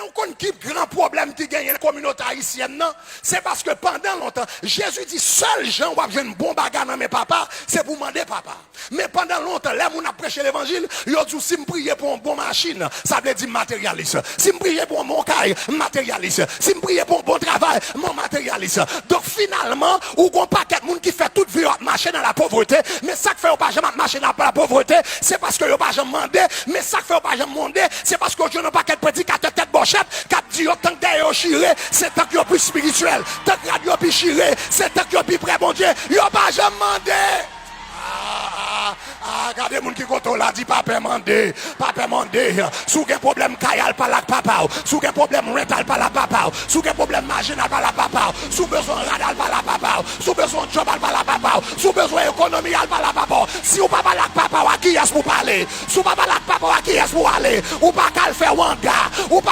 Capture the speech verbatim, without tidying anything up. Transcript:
Ou konn ki gran pwoblèm ki genyen nan kominote ayisyèn nan? Se paske pandan lontan, Jezi di sèl jan w ap jwenn bon bagay nan men Papa, se pou w mande Papa. Men pandan lontan, lè moun ap preche levanjil, yo di w, "Si m priye pou yon bon machin, sa vle di m materyalis. Si m priye pou yon bon kay, m materyalis. Si m priye pou yon bon travay, m yon materyalis." Donk, finalman, ou gon pakèt moun ki fè tout vi yo ap mache nan lapovrete, men sa k fè yo pa janm ap mache nan lapovrete, se paske yo pa janm mande, men sa k fè yo pa janm mande, se paske yo jwenn yon pakèt predikatè tèt bòchèt k ap di yo tank dèyè yo chire, se tank yo pi espirityèl, tank rad yo pi chire, se tank yo pi prè Bondye, yo pa janm mande. Ah, ah, ah, gade moun ki kote w la, di pa pè mande, pa pè mande. Si w gen pwoblèm kay, al pale ak papa w. Si w gen pwoblèm rent, al pale ak papa w. Si w gen pwoblèm machin, al pale ak papa w. Si w bezwen rad, al pale ak papa w. Si w bezwen djòb, al pale ak papa w. Si w bezwen ekonomi, al pale ak papa w. Si w pa pale ak papa w, a kiyès pou w pale? Si w pa pale ak papa w, a kiyès pou w ale? Ou pa ka al fè wanga, ou pa